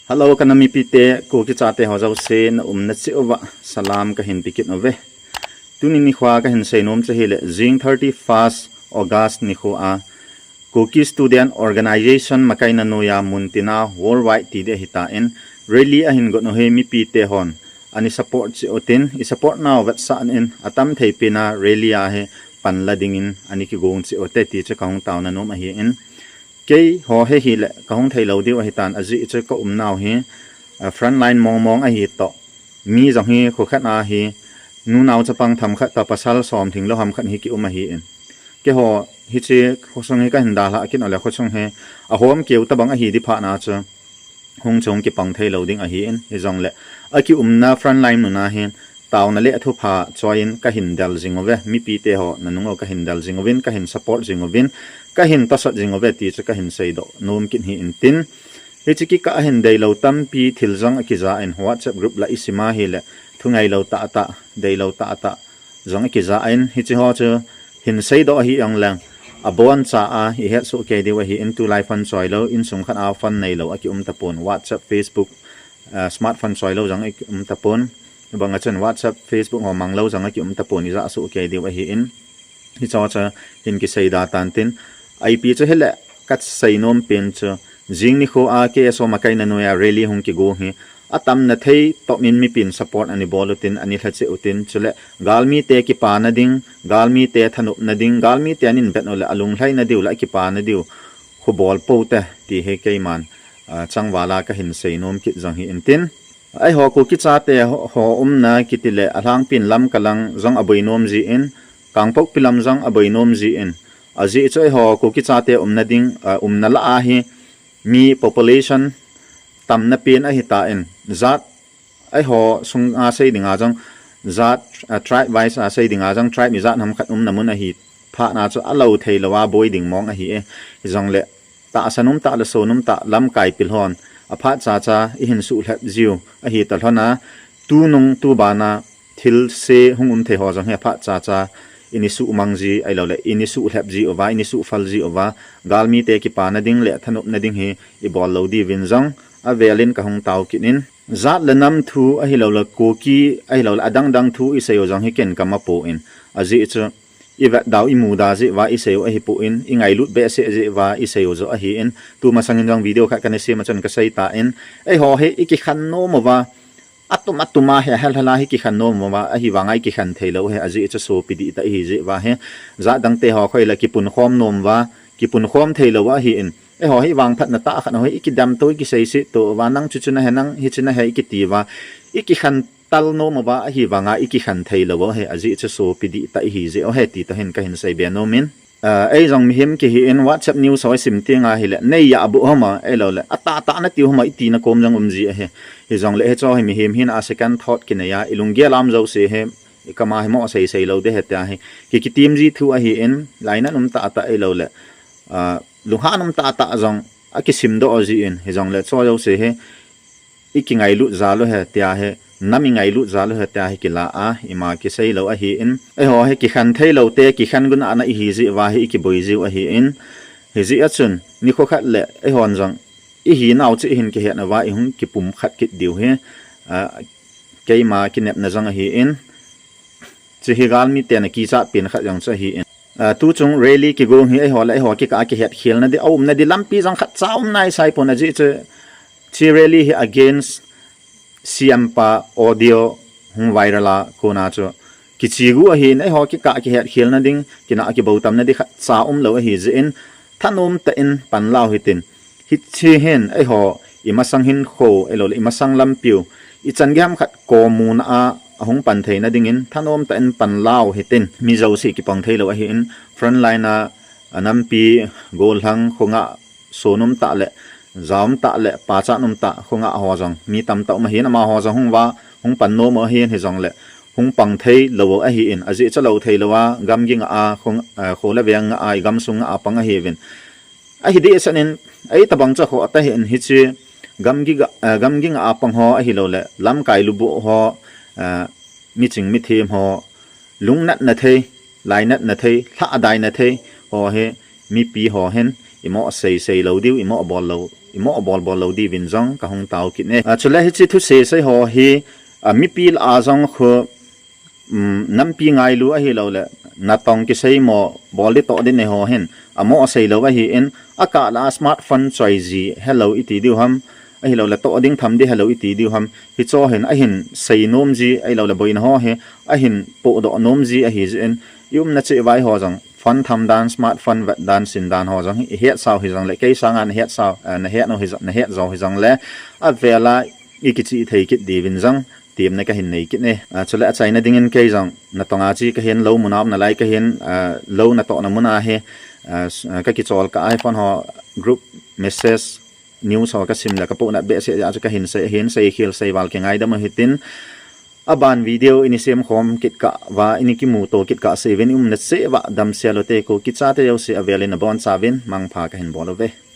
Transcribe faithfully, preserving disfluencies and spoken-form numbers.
Hello, ka nam mipite, Kuki chate ho jouse na umna cheh uva salam kahin pe kit uve. Tuni nikho a kahin seinom chu ahile, jing thirty-first August nikho a Kuki Student Organization makaina noiya muntina worldwide ti ding ahitan, rally ahin gon u hi mipite hon ana support cheh utin, i support nau vetsah in atam thei pena rally a hi panla dingin ana kigong cheh ute ti chu kahung taona nom ahin, keiho hi hile kahung theilou diu ahitan, ajeh chu ka umnau hi frontline mongmong ahi toh, mi jong hi khokhat a hi nunao chapang themkhat toh pasal somthing lou hamkhat hi kium ahin, keiho hiche khosung hi kahin dalhah kit uleh khosung hi ahom keu tobang ahi ding phatna chu hung chu hung kipang theilou ding ahin, hijongle akiumna frontline muna hin taona le thupha choiyin kahin del jing uve, mipite ho nanung u kahin del jing uvin, kahin support jing uvin, kahin tosot jing uve ti chu kahin seidoh nom kit hi intin, hiche kikah a hin deilou tampi thil jong akija in, WhatsApp group lah isim a hile thungailou tahtah, deilou tahtah jong akija in, hiche ho chu hin seidoh ahi jongleng aboncha a ihet soh kei diu ahin, tulai phone choilou, insung khat a phone neilou akium tapon, WhatsApp, Facebook, smartphone choilou jong akium tapon, banga chun WhatsApp, Facebook ho manglou jong akium tapon, ijah soh kei diu ahin, hicheho chu hin kiseida tantin, ipi chu hile kaseinom pen chu, jing nikho a K S O makaina noiya rally hung kigo hi atamna thei topin mipin support ana bol utin, ana lha cheh utin, chule galmite kipana ding, galmite thanopna ding, galmite anin vet uleh alunglhaina diu le akipana diu khu bol pou te ti hi keiman changval a kahin seinom kit jong hi intin, eiho Kuki chate ho umna kiti le alhangpin Lamka lang jong aboi nom jin, Kangpokpi lam jong aboi nom jin, ajeh chu eiho Kuki chate umna ding, umna lah a hi mi population tamna pen ahitan, jat eiho sunga sei dinga jong jat, tribe wise a sei dinga jong tribe ijat ham khat umna mun ahi phatna chu alou theilou a boi ding mong ahi e, hijongle tahsan umtah le son umtah lamkai pil hon aphat chacha ihin suhlhep jiu ahi talhona, tunung tubana thilse hung um thei ho jong hi aphat chacha ini suhmang ji ahiloule ini suhlhep ji uva, ini suhphal ji uva, galmite kipana ding le thanopna ding hi ibol lou diuvin jong avelin kahung tao kit in, jat le nam thu ahiloule Kuki ahiloule adangdang thu isei u jong hi ken kama pon, ajeh chu ivetdau imuda jeh uva isei u ahipoi, ingailut behseh jeh uva isei u joh ahin, tumasangin jong video khat kana sem a chun kaseitan, eiho hi ikikhen nom uva, atum atum a hi ahelhel a hi kikhen nom uva, ahivanga ikikhen theilou hi ajeh chu sopi dihtah ihi jeh uva hi, jat dangte ho khoile kipunkhom nom uva, kipunkhom theilou ahin, eiho hi vangphatna tah khat ho hi ikidemto ikiseiset to uva, nang chuchu nahi, nang hichu nahi ikiti uva, ikikhen tal nom uva, ahivanga ikikhen theilou u hi ajeh chu sopi dihtah ihi jeh u hi ti toh hin kahin seibe nomin, eijong mihem kihin WhatsApp news ho isim tenga hile neiya aboh hama ahiloule atahtah natiu hama itina kom jong um ji ahi, hijongle hicheho hi mihem hina a second thought kinei a ilunggel a um jouse hi ikama hi moh seisei lou ding ahi tia hi kikitem ji thu ahin, lainat um tahtah ahiloule lunghan um tahtah jong akisimdoh jin, hijongle chuho jouse hi ikingailut jal u hi tia hi, nam ingailut jal u hi tia hi kila a ima kiseilou ahin, eiho hi kikhen theilou te kikhen gun ana ihi jeh uva hi ikiboi jiu ahin, hijeh a chun nikho khat le eihon jong ihinau chu ihin kihet uva ihung kipumkhat kit diu hi keima kinepna jong ahin, chuhi galmiten akichat pen khat jong chu ahin, tuchung rally kigo hi eiho le eiho kikah a kihetkhelna ding aumna ding lampi jong khatcha um naisai pon, ajeh chu hiche rally hi against C M pa audio hung viral a kona chu kichegu ahin, eiho kikah kihetkhelna ding, kinah kiboutamna ding khatcha umlou ahi jeh in, thanom tah in panlau hitin, hiche hin eiho imasang hinkho ahiloule imasang lampiu ichan gei ham khat kommuna a ahung pan theina dingin thanom tah in panlau hitin, mi jouse kipang theilou ahin, frontline a anampi gollhang khongah, son umtah le ja umtah le pachat umtah khongah ho jong mi tamtah um ahin, amaho jong hung pan nom u ahin, hijongle hung pang theilou u ahin, ajeh chu lou theilou a gamgi ngah a, kho le veng ngah a, igamsung ngah a pang ahiuvin, ahi dehset in, ei tobang chu akhoh tahin hiche gamgi ngah a pang ho ahiloule lamkai lubuh ho, miching mithem ho, lungnatna thei, lainatna thei, lhahdaina thei ho hi mipi ho hin imoh seisei lou diu, imoh bol lou imo bol bol lou diuvin jong kahung tao kit e. Achule hiche thusei sei ho hi, a, mipi lah a jong khu, um, nampi ngailu ahilouleh natong kiseimo bol ding toh ding nei ho hin, amo asei lou ahin, akah lah a smartphone choi ji helou iti diu ham, ahilouleh toh ding tham ding helou iti diu ham, hicho hin ahin sei nom ji, ahilouleh boina ho hi ahin pohdoh nom ji ahi jeh in, i umna cheh vai ho jong phone tham dan, smartphone vet dan, sin dan ho jong hi ihet sau hijongleh, kei sanga nahet sau, eh, nahet u hijong, nahet jou hijongleh, avela ikichih thei kit diuvin jong temna kahin nei kit e. Ah, chule achaina dingin kei jong natong a chi kahin, lou mun a um nalai kahin, ah, lou natohna mun a hi, ah, s-, ah, kakichol kah a hi phone ho group message news ho kasim le kapohnat behseh jeh a chu kahin sei, hin sei khel sei val kingaidam u hitin, aban video ini sem khom kit kah uva, ini kimuto kit kah seh uvin, i umna cheh uva damsel ute, Kuki chate jouse avelin nabonchauvin mangpha kahin bol uve.